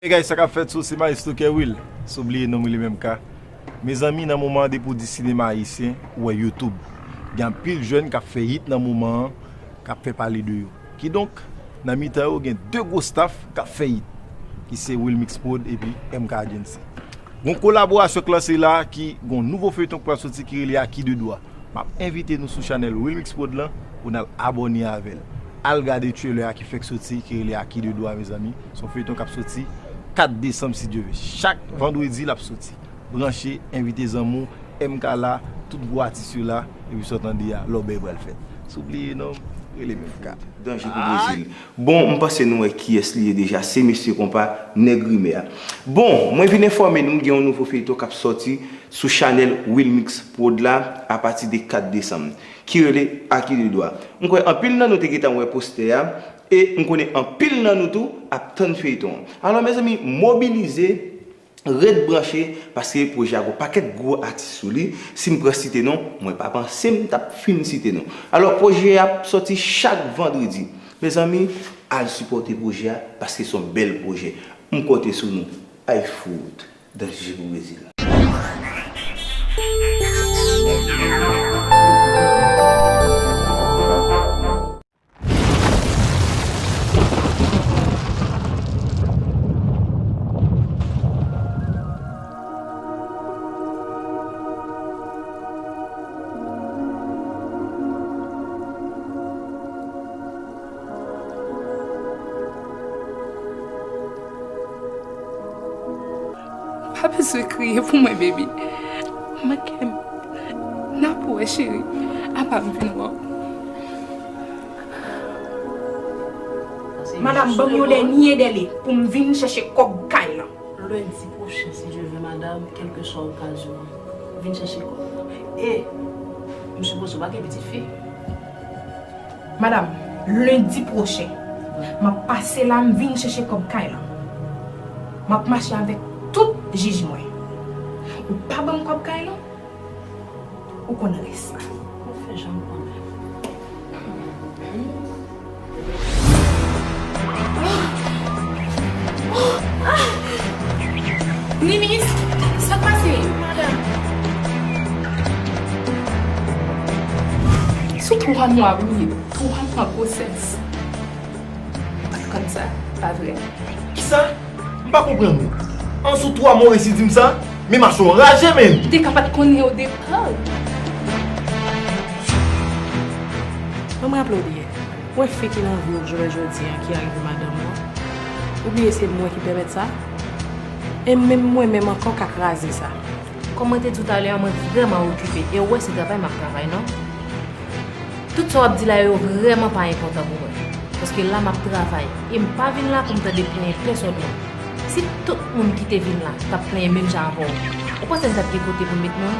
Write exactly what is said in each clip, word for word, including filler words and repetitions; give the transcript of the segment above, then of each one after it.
Hey guys, sa k ap fèt? So, se Maestro Kerwill. San bliye non m rele M K. Mezanmi, nan moman an, depi w di sinema ayisyen, ou wè YouTube. Gen anpil jèn k ap fè hit nan moman an, k ap fè pale de yo. Kidonk, nan mitan yo, gen de gwo staff k ap fè hit, ki se Wilmix Prod epi M K Agency. Gon kolaborasyon k lanse la, ki gon nouvo feyton k pral soti ki rele A qui de droit. M ap envite nou sou chanèl Wilmix Prod lan pou n al abòne avè l. Al gade trailer a ki fèk soti ki rele A qui de droit, mezanmi. Se yon feyton k ap soti kat desanm, si Dye ve. Chak vandredi, l ap soti. Branche, envite zanmi w, M K la, tout gwo atis yo la, epi sa w tande a, lòbèy pral fèt. San bliye non m, rele M K. Danje pou Brezil. Bon, m panse nou wè kiyès li ye deja, se mesye konpa, Nèg Rimè a. Bon, mwen vin enfòme nou, gen yon nouvo feyton k ap sòti sou chanèl Wilmix Prod la, apati de kat desanm, ki rele A qui de droit. M kwè anpil nan nou te gentan wè postè a, e m konnen anpil nan nou tou ap tann feyton an. Alò, mezanmi, mobilize, ret branche, paske pwojè a gon pakèt gwo atis sou li. Si m pran site non, mwen pa panse m t ap fin site non. Alò, pwojè a ap sòti chak vandredi. Mezanmi, al sipòte pwojè a, paske se yon bèl pwojè. M konte sou nou. Ay fout, danje pou Brezil. Pa bezwen kriye pou mwen, baby. Manke m. N ap wè, cheri. Apa m vin wè w. Madanm, ban m yon dènye dèle pou m vin chèche kòb kay lan. Lendi pwochen, si Dye ve, madanm, kèlkeswa okazyon an, vin chèche kòb. E, m sipoze w pa gen pitit fi. Madanm, lendi pwochen, m ap pase la, m vin chèche kòb kay lan. M ap mache avèk tout jij mwen. Ou pa ban m kòb kay lan, ou konn rès la. Ou fè jan m konnen. Ninis, sa k pase? Madanm. Sou twa mwa, wi, twa mwa gwosès. M pa t konn sa, pa vre. Kisa? M pa konprann ou. An sou twa mwa w resi di m sa? Men mache w raje, menn! M te ka pa t konnen o depa. Ban m raple w byen. Ou wè fi ki nan vi w jounen jodi a ki arive madanm ou an? Ou bliye se mwen ki pèmèt sa? E menm mwen menm ankò ka kraze sa. Kòm mwen te di w talè a, mwen vrèman okipe e ou wè se travay m ap travay, non? Tout sa w ap di la yo vrèman pa enpòtan pou mwen. Paske la m ap travay e m pa vin la pou m tande plenyen pèsòn, non. Si tout moun ki te vin la t ap plenyen menm jan avè w, ou panse n t ap gen kote pou n met moun?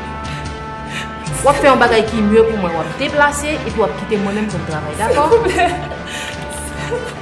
W ap fè yon bagay ki mye pou mwen, w ap deplase epi w ap kite mwen menm pou m travay, dakò? Silvouplè.